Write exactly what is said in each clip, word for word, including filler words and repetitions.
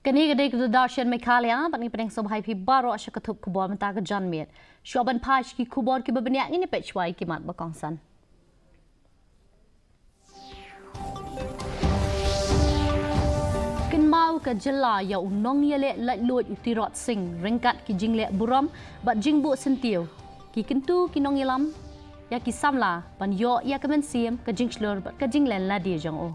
Kane ka dei ka Doordarshan Meghalaya, bad ngi pdiang sngewbha ïa phi baroh sha ka thup khubor mynta ka janmiet. Shuwa ban phai sha ki khubor kiba bniah, ngin ïa peit shuwa ïa ki mat ba kongsan. Kynmaw ka jylla ïa u nongïaleh laitluid u Tirot Sing ryngkat ki jingleh burom bad jingbuh syntiew. Ki kyntu ki nongïalam ïa ki samla ban ïoh ïa ka mynsiem, ka jingshlur bad ka jinglen lade jong u.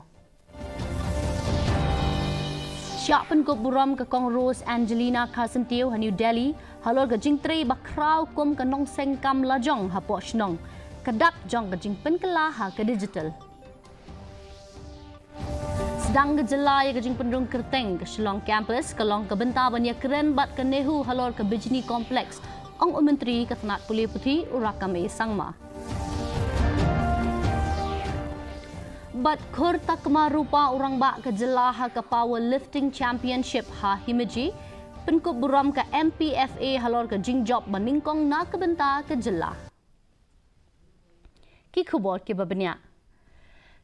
Shah pynkup burom ka Kong Rose Angelina Kharsyntiew ha New Delhi halor ka jingtrei bakhraw kum ka nongseng kam lajong hapoh shnong, ka dak jong ka jingpynkylla ha ka digital. Sdang ka jylla ïa ka jingpynrung kyrteng ka Shillong Campus, ka long ka bynta ban ïakren bad ka NEHU halor ka Bijni Complex, ong u Myntri ka tnat pule puthi u Rakkam A Sangma. Bad khur takma rupa u rangbah ka jylla ha ka Power Lifting Championship ha Himeji, pynkup burom ka M P F A halor ka jingjop banyngkong na ka bynta ka jylla. Ki khubor kiba bniah.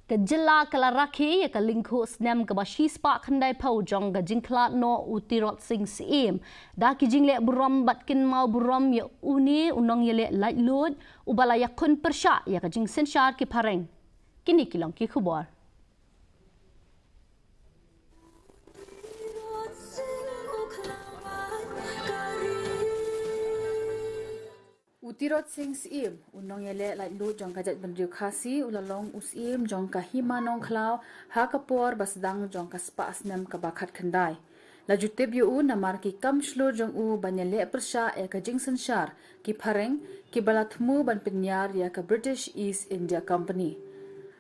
Ka jylla ka la rakhe ïa ka lyngkhuh snem kaba shispah khyndaiphew jong ka jingkhlad noh u Tirot Sing Syiem da ki jingleh burom bad kynmaw burom ïa une u nongïaleh laitluid uba la ïakhun pyrshah ïa ka jingsynshar ki phareng. Kine ki long ki khubor. U Tirot Sing Syiem, u nongïaleh laitluid jong ka jaitbynriew Khasi, u la long u Syiem jong ka Hima Nongkhlaw ha ka por ba sdang jong ka spah snem kaba khatkhyndai. La ju tip ïa u namar ki kam shlur jong u ban ïaleh pyrshah ïa ka jingsynshar ki phareng kiba la thmu ban pynïar ïa ka British East India Company.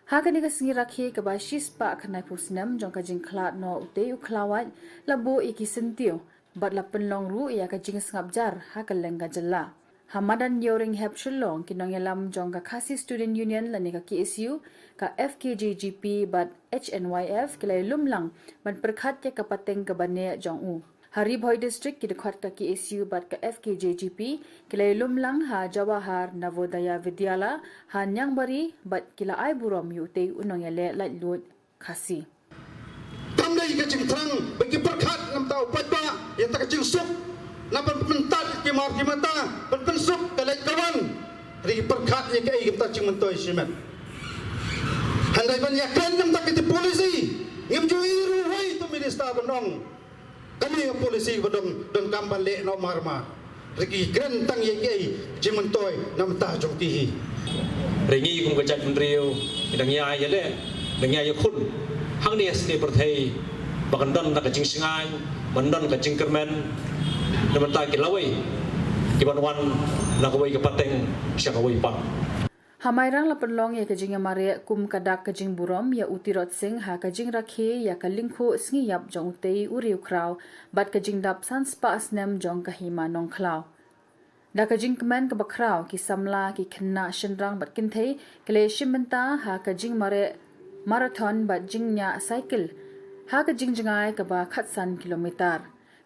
Ha kane ka sngi rakhe kaba shispah khyndaiphew snem jong ka jingkhlad noh utei u khlawait, la buh ïa ki syntiew bad la pynlong ruh ïa ka jingsngap jar ha kylleng ka jylla. Ha madan Ïewrynghep Shillong, ki nongïalam jong ka Khasi Student Union lane ka K S U, ka F K J G P bad H N Y F ki la ïalum lang ban pyrkhat ïa ka pateng kaba neh jong u. Ha Ri Bhoi District, ki dkhot ka K S U bad ka F K J G P ki la ïalum lang ha Jawahar Navodaya Vidyalaya ha Niangbari bad ki la ai burom ïa utei u nongïaleh laitluid Khasi. Kam dei ka jingthrang ba ki pyrkhat namar u paidbah ïa kata ka jingsuk, na ban pynmyntat ki mar ki mata, ban pynsuk ka leit ka wan. Hynrei ki pyrkhat ïa kaei, ki pynmyntat jingmyntoi shimet. Hynrei ban ïakren namar kita ki policy, ngim ju ïohi ruh uwei u minister ban ong kane ka policy ba don, donkam ban leh noh mar mar. Hynrei ki kren tang ïa kiei, jingmyntoi na bynta jong ki hi. Hynrei ngi kum ka jaitbynriew ngi dang ïai ïaleh, dang ïai ïakhun hangne ha shnong pyrthei ba kan don da ka jingshngaiñ, ban don ka jingkyrmen na bynta ki lawei kiban wan na kawei ka pateng sha kawei pat. Ha Mairang la pynlong ïa ka jingïamareh kum ka dak ka jingburom ïa u Tirot Sing ha ka jingrakhe ïa ka lyngkhuh sngi ïap jong utei u riewkhraw bad ka jingdap san spah snem jong ka Hima Nongkhlaw. Da ka jingkmen kaba khraw, ki samla, ki khynnah shynrang bad kynthei ki la shim bynta ha ka jingmareh marathon bad jingñiah cycle ha ka jingjngai kaba khatsan kilometer.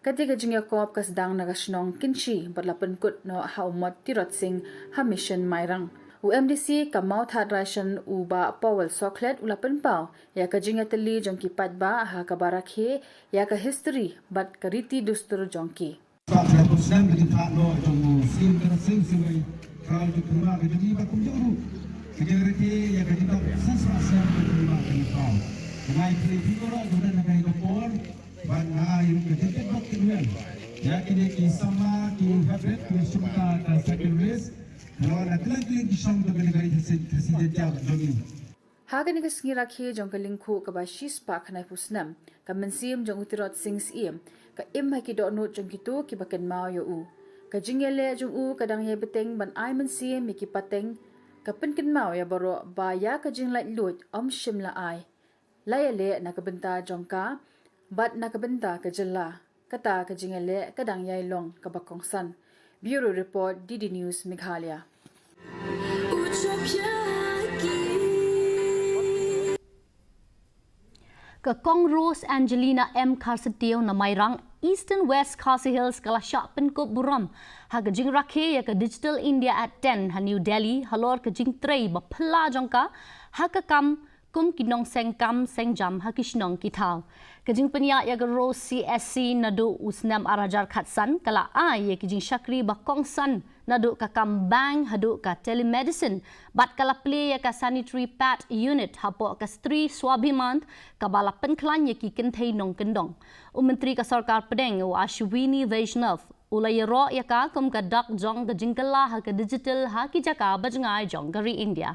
Kata ka jingïakop ka sdang na ka shnong Kynshi bad la pynkut noh ha u mot Tirot Sing ha Mission Mairang. U M D C ka Mawthadraishan, u Bah Powell Sohkhlet, u la pynpaw ïa ka jingïatylli jong ki paidbah ha kaba rakhe ïa ka history bad ka riti dustur jong ki. Spah khyndaiphew snem ka jingkhlad noh jong u Syiem Tirot Sing, Syiem Khraw Jukpynbah ka jong ngi, bad kumjuh ruh ka jingrakhe ïa ka jingdap san spah snem ka jong u Bah Kynthei Khraw. Nga ai khublei ïa phi baroh kiba don ha kane ka por. Bad nga ai ruh ka jingtip bok tip heh ïa kine ki samla, ki hepdep, ki shim bynta ha ka cycle race. Namar na kylleng kylleng ki shnong jong kane ka ri Khasi, Khasi Jaiñtia jong ngi. Ha kane ka sngi rakhe jong ka lyngkhuh kaba shispah khyndaiphew snem, ka mynsiem jong u Tirot Sing Syiem ka im ha ki dohnud jong kito kiba kynmaw ïa u. Ka jingïaleh jong u ka dang ïai bteng ban ai mynsiem ïa ki pateng, ka pynkynmaw ïa baroh ba ïa ka jinglaitluid ym shym la ai, la ïaleh na ka bynta jong ka bad na ka bynta ka jylla. Kata ka jingïaleh ka dang ïai long kaba kongsan. Bureau Report, D D News Meghalaya. Ka Kong Rose Angelina M Kharsyntiew na Mairang, Eastern West Khasi Hills, ka la shah pynkup burom ha ka jingrakhe ïa ka Digital India at ten ha New Delhi halor ka jingtrei baphylla jong ka ha ka kam kum ki nongseng kam seng jam ha ki shnong ki thaw. Ka jingpynïaid ïa ka rosy S C naduh u snem ar hajar khatsan ka la ai ïa ki jingshakri ba kongsan naduh ka kam bank haduh ka telemedicine bad ka la plie ïa ka sanitary pad unit hapoh ka Stri Swabhiman kaba la pynkhlaiñ ïa ki kynthei nongkyndong. U Myntri ka Sorkar Pdeng u Ashwini Vaishnaw u la ïaroh ïa ka kum ka dak jong ka jingkylla ha ka digital ha ki jaka ba jngai jong ka ri India.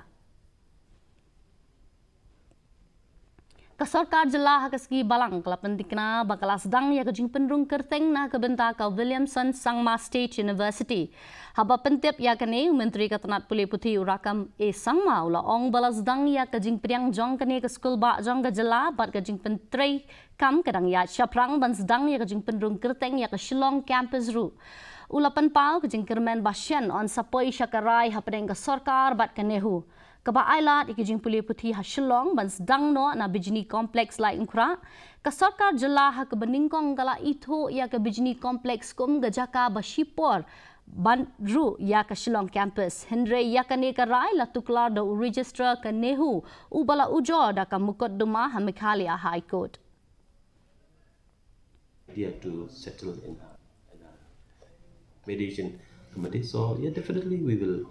Ka Sorkar Jylla ha ka sngi Balang ka la pyntikna ba ka la sdang ïa ka jingpynrung kyrteng na ka bynta ka Williamson Sangma State University. Haba pyntip ïa kane, u Myntri ka tnat pule puthi u Rakkam A Sangma u la ong ba la sdang ïa ka jingpdiang jong kane ka skul bah jong ka jylla bad ka jingpyntrei kam ka dang ïaid shaphrang ban sdang ïa ka jingpynrung kyrteng ïa ka Shillong campus ruh. U la pynpaw ka jingkyrmen ba shen yn sa poi sha ka rai hapdeng ka sorkar bad ka NEHU. Kaba ailad ïa ka jingpule puthi ha Shillong ban sdang noh na Bijni Complex Laitumkhrah. Ka sorkar jylla ha kaba nyngkong ka la ithuh ïa ka Bijni Complex kum ka jaka ba shipor ban ruh ïa ka Shillong campus. Hynrei ïa kane ka rai la tuklar da u Registrar ka NEHU uba la ujor da ka mukotduma ha Meghalaya High Court. Idea to settle in a, in a mediation committee. So yeah, definitely we will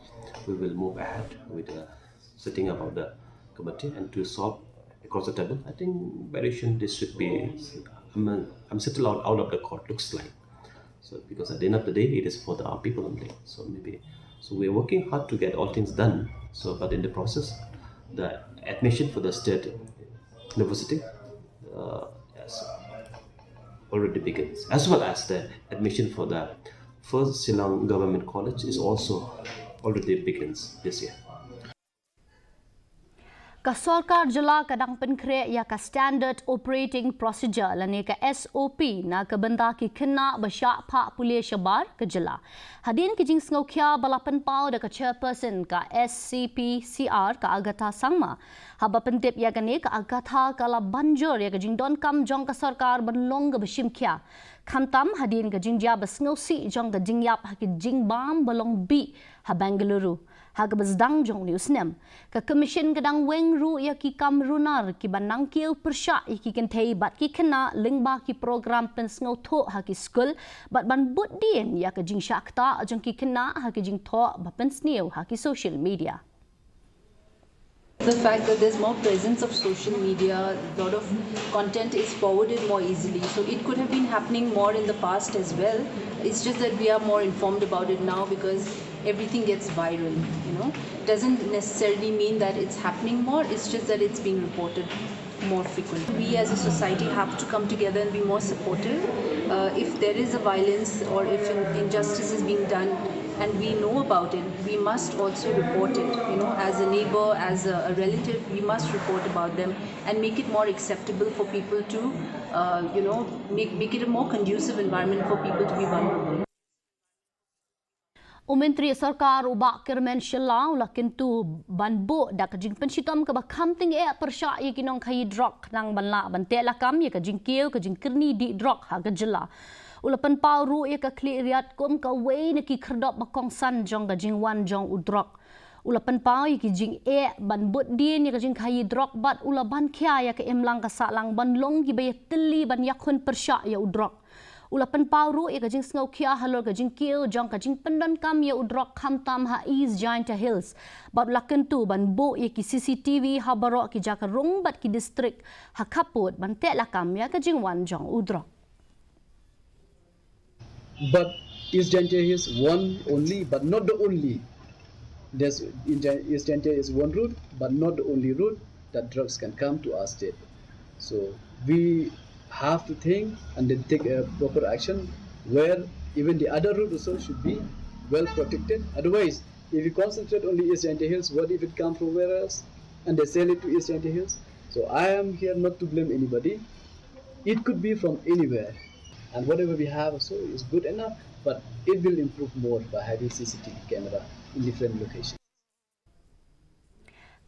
we will move ahead with the setting up of the committee and to solve across the table. I think very soon this should be. I'm, I'm settled out, out of the court. Looks like. So because at the end of the day, it is for the our people only. So maybe so we are working hard to get all things done. So but in the process, the admission for the state university uh, has already begins, as well as the admission for the first Shillong Government College is also already begins this year. Ka sorkar jylla ka dang pynkhreh ïa ka Standard Operating Procedure lane ka S O P na ka bynta ki khynnah ba shah phah pule shabar ka jylla. Hadien ki jingsngewkhia ba la pynpaw da ka chairperson ka S C P C R ka Agatha Sangma. Haba pyntip ïa kane ka Agatha ka la ban jur ïa ka jingdonkam jong ka sorkar ban long kaba shimkhia. Khamtam hadien ka jingjia ba sngewsih jong ka jingïap ha ki jingbam ba long bih ha Bengaluru ha kaba sdang jong une u snem. Ka Commission ka dang weng ruh ïa ki kam runar kiba nang kiew pyrshah ïa ki kynthei bad ki khynnah lyngba ki program pynsngewthuh ha ki skul bad ban bud dien ïa ka jingshah ktah jong ki khynnah ha ki jingthoh ba pynsniew ha ki social media. The fact that there's more presence of social media, a lot of content is forwarded more easily. So it could have been happening more in the past as well. It's just that we are more informed about it now because everything gets viral, you know. Doesn't necessarily mean that it's happening more, it's just that it's being reported more frequently. We as a society have to come together and be more supportive. Uh, if there is a violence or if an injustice is being done and we know about it, we must also report it. You know, as a neighbor, as a, a relative, we must report about them and make it more acceptable for people to, uh, you know, make, make it a more conducive environment for people to be vulnerable. U Myntri Sorkar u Bah Kyrmen Shylla u la kyntu ban buh da ka jingpynshitom kaba kham tyngeh pyrshah ïa ki nongkhaïi drok khnang ban lah ban teh lakam ïa ka jingkiew ka jingkyrni dih drok ha ka jylla. U la pynpaw ruh ïa ka khlieh riat kum kawei na ki khyrdop ba kongsan jong ka jingwan jong u drok. U la pynpaw ïa ki jingeh ban bud dien ïa ka jingkhaïi drok bad u la ban khia ïa ka imlang ka sahlang ban long kiba ïatylli ban ïakhun pyrshah ïa u drok. U la pynpaw ruh ïa ka jingsngewkhia halor ka jingkiew jong ka jingpyndonkam ïa u drok khamtam ha East Jaintia Hills bad u la kyntu ban buh ïa ki C C T V ha baroh ki jaka rung bad ki distrik ha khappud ban teh lakam ïa ka jingwan jong u drok. But East Jaintia Hills one only, but not the only. There's in East Jaintia is one route, but not the only route that drugs can come to our state. So we have to think and then take a proper action where even the other route also should be well protected. Otherwise, if you concentrate only East Jaintia Hills, what if it comes from where else and they sell it to East Jaintia Hills? So I am here not to blame anybody. It could be from anywhere, and whatever we have also is good enough, but it will improve more by having C C T V camera in different locations.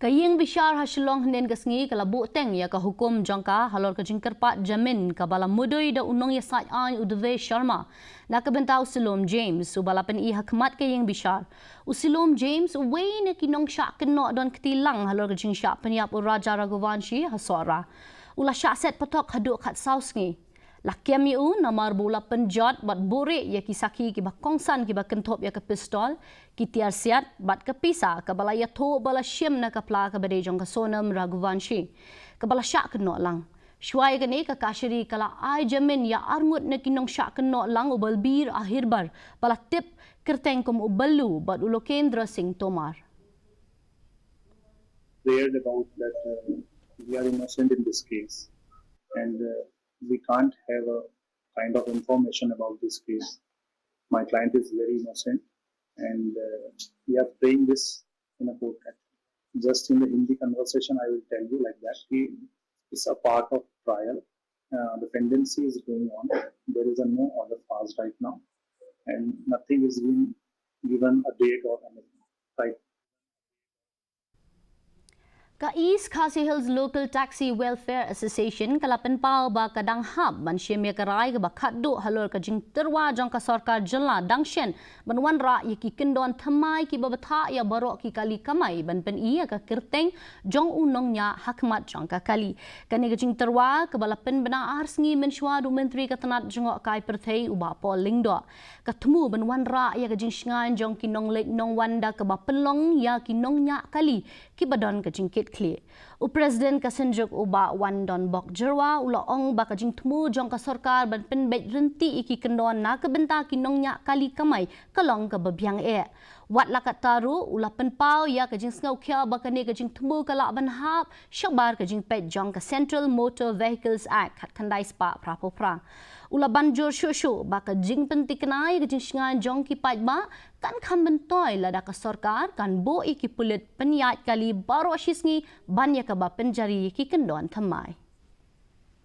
Ka ïing bishar ha Shillong hynnin ka sngi ka la buh teng ïa ka hukum jong ka halor ka jingkyrpad jamin kaba la mudui da u nongïasaid aiñ u Dave Sharma na ka bynta u Silom James uba la pyni ha khmat ka ïing bishar. U Silom James uwei na ki nongshah kynnoh don kti lang halor ka jingshah pynïap u Raja Raghuvanshi ha Sohra. U la shah set patok haduh khatsaw sngi. La kem ïa u namar ba u la pynjot bad buhrieh ïa ki sakhi kiba kongsan kiba kynthup ïa ka pistol, ki tiar siat bad ka pisa kaba la ïathuh ba la shim na ka pla kaba dei jong ka Sonam Raghuvanshi kaba la shah kynnoh lang. Shuwa ïa kane ka kashari ka la ai jamin ïa arngut na ki nongshah kynnoh lang uba Balbir Ahirbar ba la tip kyrteng kum u Ballu bad u Lokendra Singh Tomar. Cleared about that uh, we are innocent in this case and uh, we can't have a kind of information about this case. My client is very innocent and uh, we are playing this in a court. Just in the Hindi conversation, I will tell you like that. It's a part of trial. Uh, the pendency is going on. There is a no order passed right now and nothing is being given a date or anything. Right. Ka East Khasi Hills Local Taxi Welfare Association ka la pynpaw ba ka dang hap ban shim ïa ka rai kaba khatduh halor ka jingtyrwa jong ka sorkar jylla dang shen ban wanrah ïa ki kyndon thymmai kiba bthah ïa baroh ki kali kamai ban pyni ïa ka kyrteng jong u nongñiah ha khmat jong ka kali. Kane ka jingtyrwa kaba la pynbna ar sngi mynshuwa da u Myntri ka tnat jngohkai pyrthei u Bah Paul Lyngdoh. Ka thmu ban wanrah ïa ka jingshngaiñ jong ki nongleit nongwan da kaba pynlong ïa ki nongñiah kali kiba don ka jingkitkhlieh. U President ka Synjuk u Bah Wandonbok Jyrwa u la ong ba ka jingthmu jong ka sorkar ban pynbeit ryntih ïa ki kyndon na ka bynta ki nongñiah kali kamai ka long kaba biang eh. Wat la katta ruh u la pynpaw ïa ka jingsngewkhia ba kane ka jingthmu ka lah ban hap shabar ka jingpeit jong ka Central Motor Vehicles Act khatkhyndai spah phra phew phra. U la ban jur shuh shuh ba ka jingpyntikna ïa ka jingshngaiñ jong ki paidbah kan kham myntoi lada ka sorkar kan buh ïa ki pulit pynïaid kali baroh shi sngi ban ïa kaba pynjari ïa ki kyndon thymmai.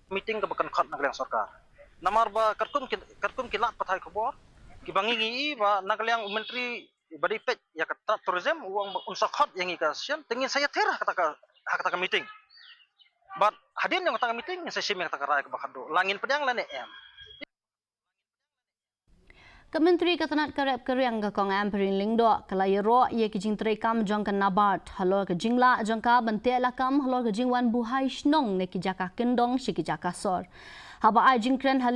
Meeting kaba kan khot na ka liang sorkar. Namar ba katkum ki, katkum ki lad pathai khubor kiba ngi ngi i ba na ka liang u Myntri ba dei peit ïa ka tnat tourism u ong ba un sa khot ïa ngi ka session te ngin sa ïathir ha kata ka, ha kata ka meeting. Bad hadien jong kata ka meeting ngin sa shim ïa kata ka rai kaba khatduh la ngin pdiang lane em. Ka Myntri ka tnat ka rep ka riang ka Kong Ampareen Lyngdoh ka la ïaroh ïa ki jingtreikam jong ka NABARD halor ka jinglah jong ka ban teh lakam halor ka jingwan buhai shnong na ki jaka kyndong sha ki jaka sor. Haba ai jingkren ha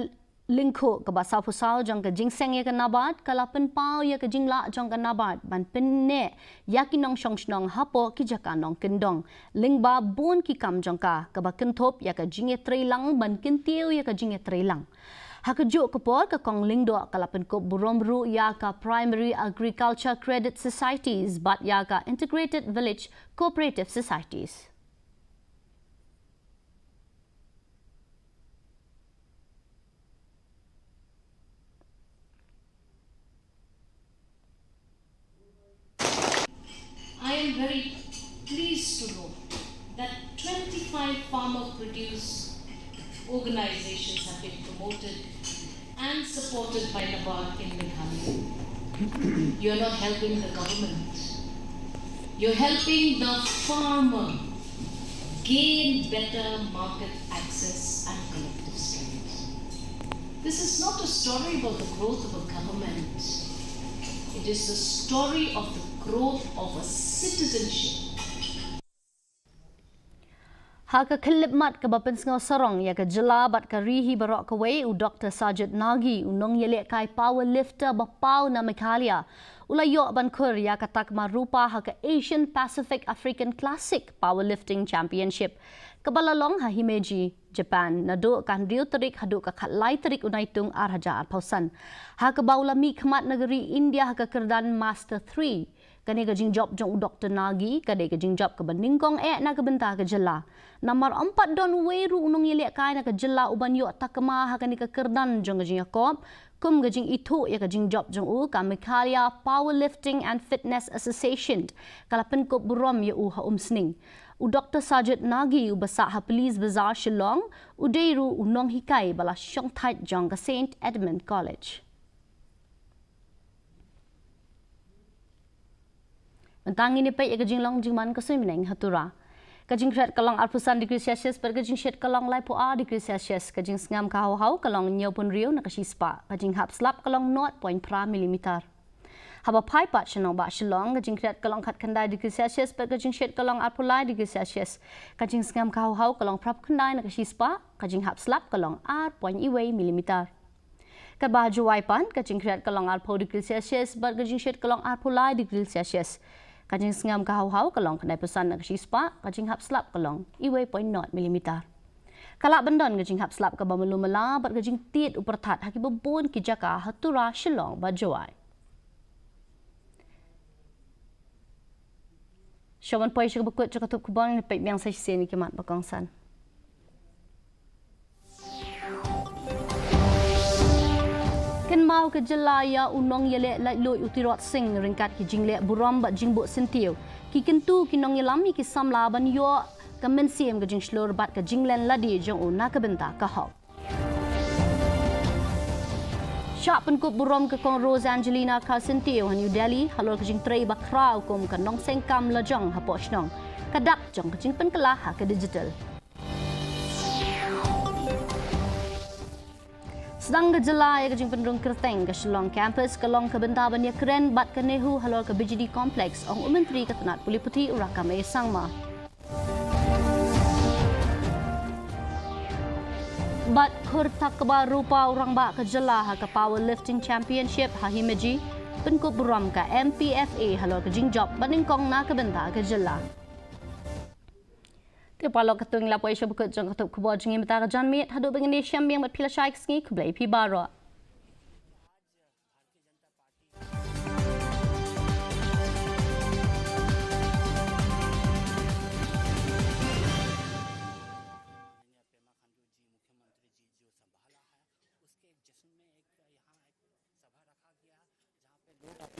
lyngkhuh kaba sawphew saw jong ka jingseng ïa ka NABARD ka la pynpaw ïa ka jinglah jong ka NABARD ban pynneh ïa ki nongshong shnong hapoh ki jaka nongkyndong lyngba bun ki kam jong ka kaba kynthup ïa ka jingïatreilang ban kyntiew ïa ka jingïatreilang. Ha kajuh ka por ka Kong Lyngdoh ka la pynkup burom ruh ïa ka Primary Agriculture Credit Societies bad ïa ka Integrated Village Cooperative Societies. I am very pleased to know that twenty-five farmer produce organizations have been promoted and supported by NABARD in Meghalaya. You're not helping the government. You're helping the farmer gain better market access and collective strength. This is not a story about the growth of a government. It is the story of the growth of a citizenship. Ha ka khyllipmat kaba pynsngew sarong ïa ka jylla bad ka ri hi baroh kawei, u Doktor Sajid Nagi, u nongïalehkai powerlifter ba paw na Meghalaya, u la ïoh ban khur ïa ka takma rupa ha ka Asian Pacific African Classic Powerlifting Championship kaba la long ha Himeji, Japan, naduh ka hynriew tarik haduh ka khatlai tarik u Naitung ar hajar arphew san, ha kaba u la mihkhmat na ka ri India ha ka kyrdan Master three. Kane ka jingjop jong u Doktor Nagi ka dei ka jingjop kaba nyngkong eh na ka bynta ka jylla. Namar ym pat don uwei ruh u nongïalehkai na ka jylla uban ïoh takma ha kane ka kyrdan jong ka jingïakop. Kum ka jingithuh ïa ka jingjop jong u, ka Meghalaya Powerlifting and Fitness Association ka la pynkup burom ïa u ha Umsning. U Doktor Sajid Nagi uba sah ha Police Bazar Shillong u dei ruh u nonghikai ba la shongthait jong ka Saint Edmund College. Tang ngin ïa peit ïa ka jinglong jingman ka suiñbneng ha Tura. Ka jingkhriat ka long arphew san degree Celsius bad ka jingshit ka long laiphew ar degree Celsius. Ka jingsngam ka hawhaw ka long hynñiewphew hynriew na ka shispah. Ka jinghap slap ka long nought point phra millimeter. Haba phai pat sha nongbah Shillong, ka jingkhriat ka long khatkhyndai degree Celsius bad ka jingshit ka long arphew lai degree Celsius. Ka jingsngam ka hawhaw ka long phraphew khyndai na ka shispah. Ka jinghap slap ka long ar point wei millimeter. Katba ha Jowai pat, ka jingkhriat ka long arphew degree Celsius bad ka jingshit ka long arphew lai degree Celsius. Ka jingsngam ka hawhaw ka long khyndaiphew san na ka shispah, ka jinghap slap ka long wei point nought millimeter. Ka lah ban don ka jinghap slap kaba malu mala bad ka jingtied u pyrthat ha kiba bun ki jaka ha Tura, Shillong bad Jowai. Shuwa ban poi sha kaba kut jong ka thup khubor, ngin peit biang sa shisien ïa ki mat ba kongsan. Kynmaw ka jylla ïa u nongïaleh laitluid u Tirot Sing ryngkat ki jingleh burom bad jingbuh syntiew. Ki kyntu ki nongïalam ïa ki samla ban ïoh ka mynsiem ka jingshlur bad ka jinglen lade jong u na ka bynta ka hok. Shah pynkup burom ka Kong Rose Angelina Kharsyntiew ha New Delhi halor ka jingtrei bakhraw kum ka nongseng kam lajong hapoh shnong. Ka dak jong ka jingpynkylla ha ka digital. Sdang ka jylla ïa ka jingpynrung kyrteng ka Shillong Campus, ka long ka bynta ban ïakren bad ka NEHU halor ka B J D Complex, ong u Myntri ka tnat pule puthi u Rakkam A Sangma. Bad Khur Thakba Rupa u rangbah ka jylla ha ka Power Lifting Championship ha Himeji, pynkup burom ka M P F A halor ka jingjop banyngkong na ka bynta ka jylla. Te paralok, katto ngi la poi sha ba kut jong ka thup khubor jong ngi mynta ka janmiet, haduh ba ngin ïashem biang bad phi lashai ka sngi, khublei phi baroh.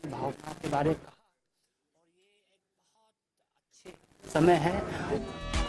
भावना के बारे में कहा और ये एक बहुत अच्छे समय है।